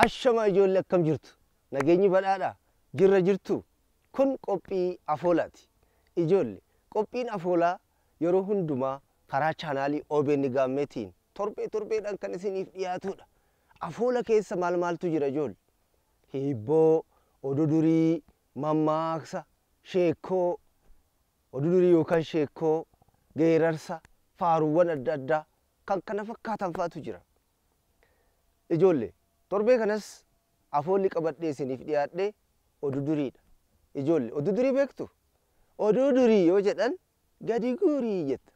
Ashama ijoollee akkam jirtu? Nageenyi badhaadhaa? Jirra jirtu? Kun qophii afoolaati. Ijoollee qophiin afoolaa yeroo hundumaa karaa chaanaalii OBN Gaammeetiin torbee torbeedhaan kan isiniif dhiyaatudha. Afoola keessa maal maaltu jira ijoollee? Hibboo, oduu durii, mammaaksa, sheekoo, oduu durii yookaan sheekoo, geerarsa, faaruuwwan adda addaa kan kana fakkaatan fa'atu jira. Ijoollee torbee kanas afoolli qabadhee isiniif dhiyaadhe oduu duriidha. Ijoollee oduu durii beektu? Oduu durii yoo jedhan gadi guurii jetta.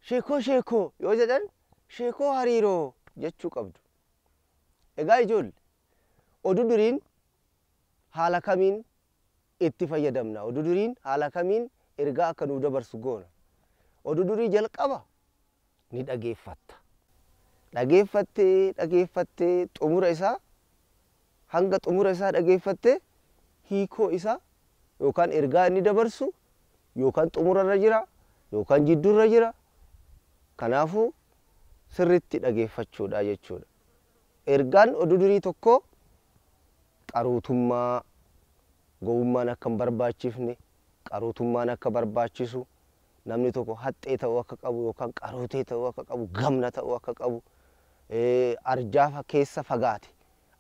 Sheekoo sheekoo yoo jedhan sheekoo hariiroo jechuu qabdu. Egaa ijoollee oduu duriin haala kamiin itti fayyadamna? Oduu duriin haala kamiin ergaa akka nuu dabarsu goona? Oduu durii jalqaba ni dhageeffatta. Dhageeffattee dhageeffattee xumura isaa hanga xumura isaa dhageeffattee hiikoo isaa yookaan ergaa inni dabarsu yookaan xumurarra jira yookaan jidduurra jira. Kanaafuu sirriitti dhageeffachuudha jechuudha. Ergaan oduu durii tokko qaruutummaa, gowwummaan akka hin barbaachifne, qaruutummaan akka barbaachisu, namni tokko haxxee ta'uu akka qabu yookaan qaruutee ta'uu akka qabu, gamna ta'uu akka qabu, arjaa keessa fagaate,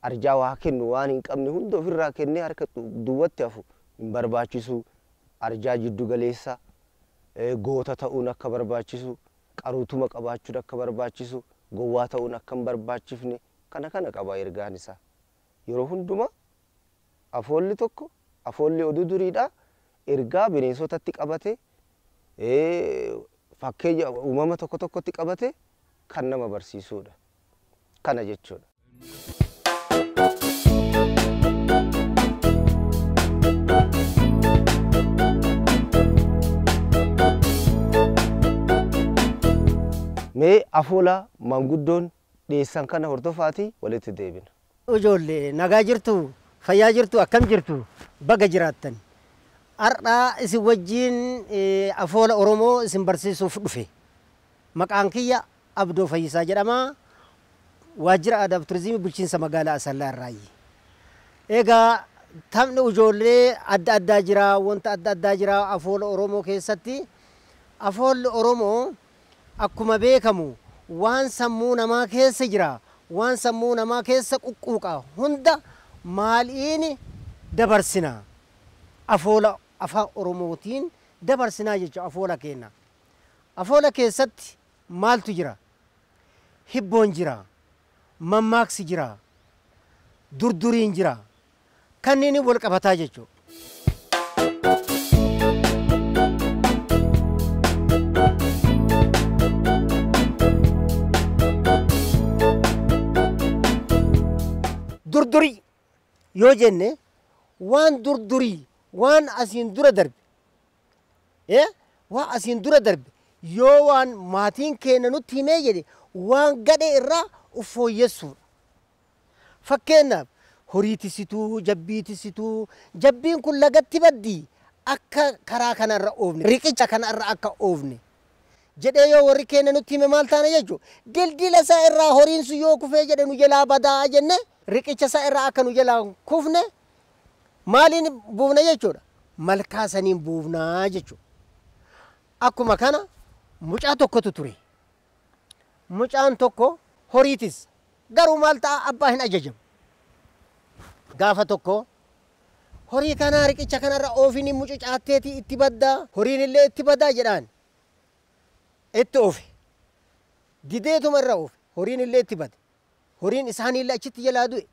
arjaa waa kennu waan hin qabne hunda ofirraa kennee harka duwwatti hafu hin barbaachisu, arjaa jiddu galeessa, goota ta'uun akka barbaachisu, qaruutuma qabaachuun akka barbaachisu, gowwaa ta'uun akka hin barbaachifne kana kana qaba ergaan isaa. Yeroo hundumaa afoolli tokko afoolli oduu duriidha ergaa bineensotatti qabate fakkeenya uumama tokko tokkotti qabate kan nama barsiisudha. Kana jechuudha. Mee afoola maanguddoon dhiyeessan kana hordofaatii walitti deebina. Ijoollee nagaa jirtu, fayyaa jirtu, akkam jirtu, baga jiraattan. Har'aa isin wajjin afoola Oromoo isin barsiisuuf dhufe. Maqaan kiyya Abdoo Fayyisaa jedhama. Waajjira Aadaa fi Turizimii Bulchiinsa Magaalaa Asallaa irraayi. Egaa taphni ijoollee adda addaa jira, wanta adda addaa jira afoola Oromoo keessatti. Afoolli Oromoo akkuma beekamu waan sammuu namaa keessa jira, waan sammuu namaa keessa quqquuqa hunda maaliin dabarsina? Afoola afaan Oromootiin dabarsinaa jechuudha afoola keenya. Afoola keessatti maaltu jira? Hibboon jira, mammaaksi jira, durduriin jira. Kanneen wal qabataa jechuudha. Durdurii yoo jenne waan durdurii waan asiin dura darbe waan asiin dura darbe yoo waan maatiin keenya nutti himee jedhe waan gadhee irraa of fooyyessuudha. Fakkeenyaaf horii tisituu, jabbii tisituu, jabbiin kun lagatti baddii akka karaa kanarra oofne, riqicha kanarra akka oofne jedhee yoo warri keenya nutti hime maal taana jechuudha. Dildila isaa irraa horiin sun yoo kufee jedhe nu jalaa badaa jenne riqicha isaa irraa akka nu jalaa kufne maaliin buufna jechuudha. Malkaa saniin buufnaa jechuudha. Akkuma kana mucaa tokkotu ture. Mucaan tokko horiitis garuu maal ta'a abbaa hin ajajamu. Gaafa tokko horii kanaa riqicha kanarra oofini mucucaatteetii itti baddaa horiin illee itti badaa jedhaan itti oofe. Dideetuma irra oofe horiin illee itti bade. Horiin isaanii illee achitti jalaa du'e.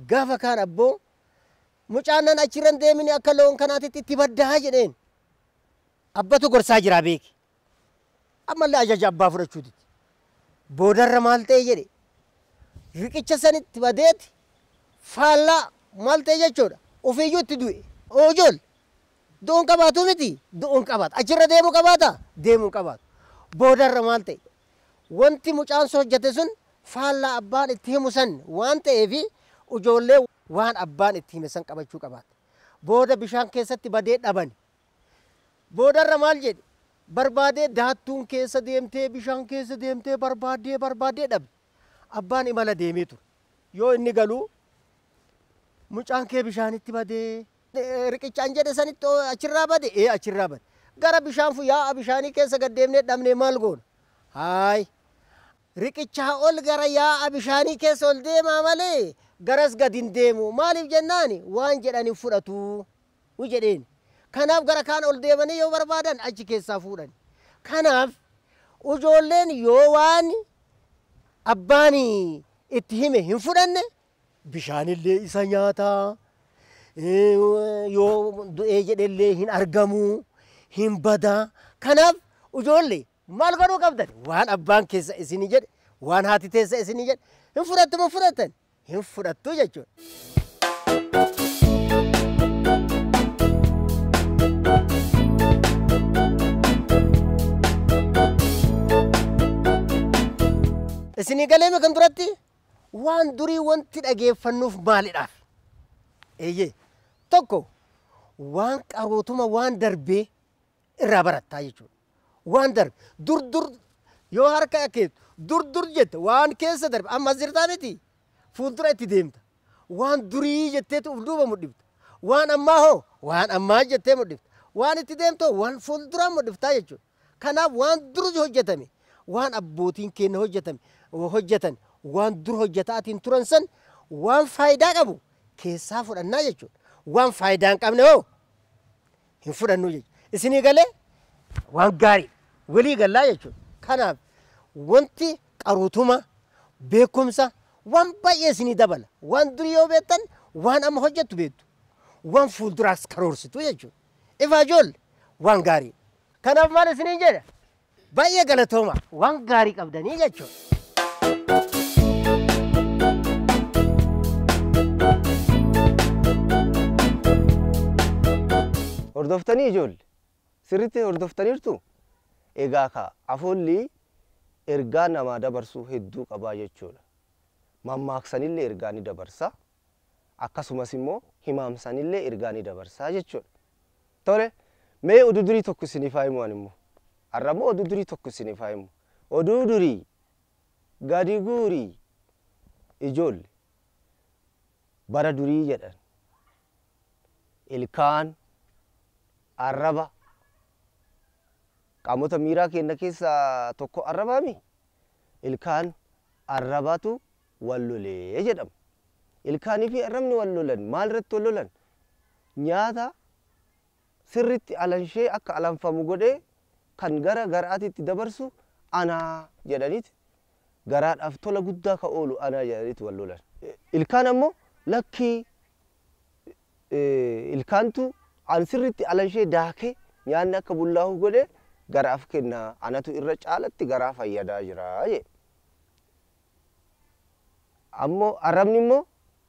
Gaafa kaan abboo mucaan nan achirra hin deemini akka loon kanaatitti itti baddaa jedheen. Abbatu gorsaa jiraa beeki. Ammallee ajaja abbaa fudhachuutitti. Boodarra maal ta'e jedhe riqicha sanitti badeeti faallaa maal ta'e jechuudha. Ofiiyyuu itti du'e. Ijoollee du'uun qabaatu miti du'uun qabaata. Achirra deemuu qabaata deemuu qabaatu. Boodarra maal ta'e wanti mucaan sun hojjete sun faallaa abbaan itti himu san waan ta'eefi ijoollee waan abbaan itti hime san qabachuu qabaata. Booda bishaan keessatti badee dhabani. Boodarra maal jedhe barbaadee daattuun keessa deemtee bishaan keessa deemtee barbaadee barbaadee dhabe. Abbaan imala deemee ture. Yoo inni galu mucaan kee bishaanitti badee riqichaan jedhe sanitti achirraa bade achirraa bade. Gara bishaan yaa'a bishaanii keessa gad deemnee dhabnee maal goona? Haay riqichaa ol gara yaa'a bishaanii keessa ol deemaa malee garas gad hin deemu. Maaliif jennaani waan jedhan hin fudhatu jedheen. Kanaaf gara kaan ol deemanii yoo barbaadan achi keessaa fuudhan. Kanaaf ijoolleen yoo waan abbaan itti hime hin fudhanne bishaanillee isa nyaata. Yoo du'ee jedhellee hin argamu, hin bada. Kanaaf ijoollee maal godhuu qabdan? Waan abbaan keessa isinii jedhe, waan haati teessa isinii jedhe hin fudhattu moo fudhattan? Hin fudhattu jechuudha. Isinii galeeme kan duratti waan durii wanti dhageeffannuuf maalidhaaf? Eeyyee tokko waan qarootuma waan darbee irraa barattaa jechuudha. Waan darbe dur dur yoo harka akeetu dur dur jette waan keessa darbe amma as jirtaa miti fuuldura itti deemta. Waan durii jetteetu uf duuba mudhifta. Waan ammaa hoo waan ammaa jettee mudhifta. Waan itti deemtu waan fuulduraa mudhiftaa jechuudha. Kanaaf waan dur hojjetame waan abbootiin keenya hojjetan waan dur hojjetaatiin turan san waan faayidaa qabu keessaa fudhannaa jechuudha. Waan faayidaa hin qabne hoo hin fudhannu jechuudha. Isinii galee waan gaarii walii gallaa jechuudha. Kanaaf wanti qaruutuma beekumsa waan baay'ee isinii dabala. Waan durii yoo beektan waan amma hojjettu beektu. Waan fuulduraas karoorsitu jechuudha. Ifaa ijoollee waan gaarii. Kanaaf maal isiniin jedha? Baay'ee galatooma waan gaarii qabdanii jechuudha. Hordoftanii ijoollee sirriitti hordoftaniirtu? Egaa ka afoolli ergaa namaa dabarsuu hedduu qabaa jechuudha. Mammaaksanillee ergaa ni dabarsa. Akkasumas immoo himaamsanillee ergaa ni dabarsa jechuudha. Tole mee oduu durii tokko isiniif haa himu ani immoo. Har'a immoo oduu durii tokko isiniif haa himu. Oduu durii gadi guurii ijoollee bara durii jedhan ilkaan arraba qaamota miiraa keenya keessaa tokko arrabaami. Ilkaan arrabatu wal lolee jedhama. Ilkaanii fi arrabni wal lolan maal irratti wal lolan? Nyaata sirriitti alanshee akka alanfamu godhee kan gara garaatitti dabarsu anaa jedhaniiti garaadhaaf tola guddaa ka oolu anaa jedhaniiti wal lolan. Ilkaan ammoo lakkii ilkaantu an sirriitti alanshee daakee nyaanni akka bullaa'u godhee garaaf kenna anatu irra caalatti garaa fayyadaa jira jedhe. Ammoo arrabni immoo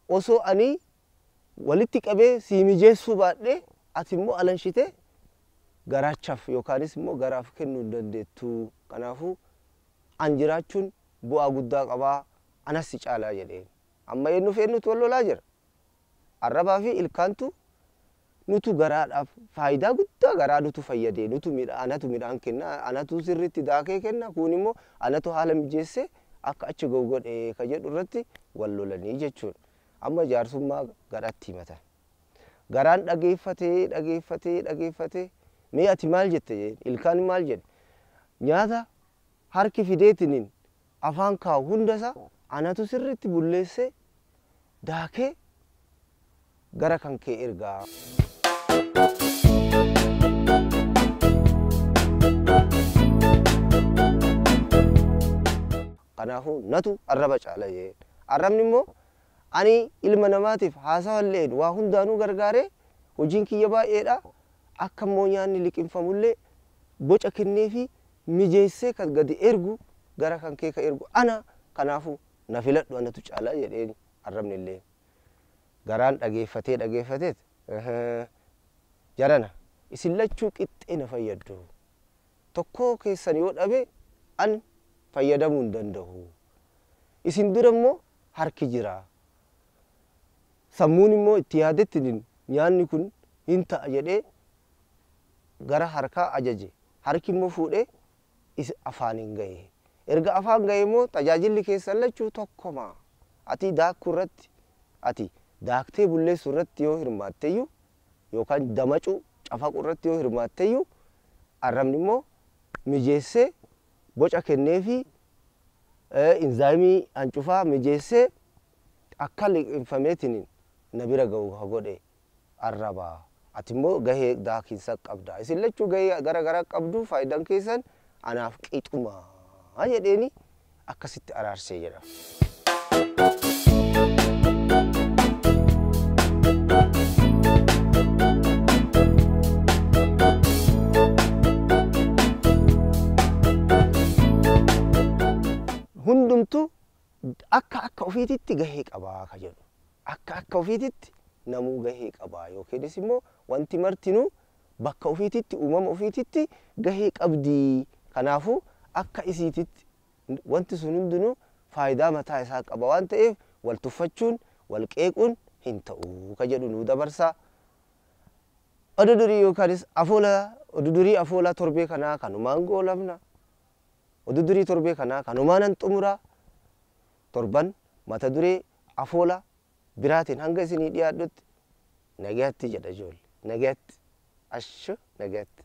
osoo ani walitti qabee sii mijeessuu baadhee ati immoo alanshitee garaachaaf yookaanis immoo garaaf kennuu hin dandeettu. Kanaafuu an jiraachuun bu'aa guddaa qabaa anas si caalaa jedheen. Amma eenyuuf eenyutu wal lolaa jira? Arrabaa fi ilkaantu nutu garaadhaaf faayidaa guddaa garaa nutu fayyadee nutu anatu midhaan kenna anatu sirriitti daakee kenna kun immoo anatu haala mijeessee akka achi ga'u godhee ka jedhu irratti wal lolanii jechuudha. Amma jaarsummaa garaatti himatan. Garaan dhageeffatee dhageeffatee dhageeffatee mee ati maal jette jedheen ilkaan maal jedhe nyaata harki fideetiniin afaan kaa'u hundasaa anatu sirriitti bulleessee daakee gara kan kee ergaa. Kanaafuu natu arraba caala jedheen. Arrabni immoo ani ilma namaatiif haasawa illee waa hundaanuu gargaaree hojiin kiyya baay'eedha. Akka immoo nyaanni liqimfamullee boca kenneefi mijeessee kan gadi ergu gara kan kee ka ergu ana kanaafuu na filadhu anatu caala jedheen arrabni illee. Garaan dhageeffatee dhageeffateet jarana isin lachuu qixxee na fayyaddu. Tokkoo keessan yoo dhabe an fayyadamuu hin danda'u. Isin dura immoo harki jira. Sammuun immoo itti yaadetti nyaanni kun hin ta'a jedhee gara harkaa ajaje. Harki immoo fuudhee afaaniin gahe. Erga afaan gahe immoo tajaajilli keessan lachuu tokkoma. Ati daakuu irratti, ati daaktee bulleessuu irratti yoo hirmaatteyyuu yookaan damacuu cafaquu irratti yoo hirmaatteyyuu, arrabni immoo mijeessee boca kenneefi inzaayimii hancufaa mijeessee akka liqimfameetiin na bira ga'u haa godhe arraba. Ati immoo gahee daakinsa qabda. Isin lachuu gahee gara garaa qabdu, faayidaan keessan anaaf qixuma jedheeni akkasitti araarsee jedha. Hundumtuu akka akka ofiititti gahee qabaa ka jedhu. Akka akka ofiititti namuu gahee qabaa yookiinis immoo wanti martinuu bakka ofiititti uumama ofiititti gahee qabdi. Kanaafuu akka isiititti wanti sun hundinuu faayidaa mataa isaa qaba waan ta'eef wal tuffachuun wal qeequun hin ta'u ka jedhu nuu dabarsa. Oduu durii yookaanis afoola oduu durii afoola torbee kanaa kanumaan goolabna. Oduu durii torbee kanaa kanumaan xumura. Torban mata duree afoola biraatiin hanga isinii dhiyaadhutti nagaatti jedha ijoollee. Nagaatti. Ashu nagaatti.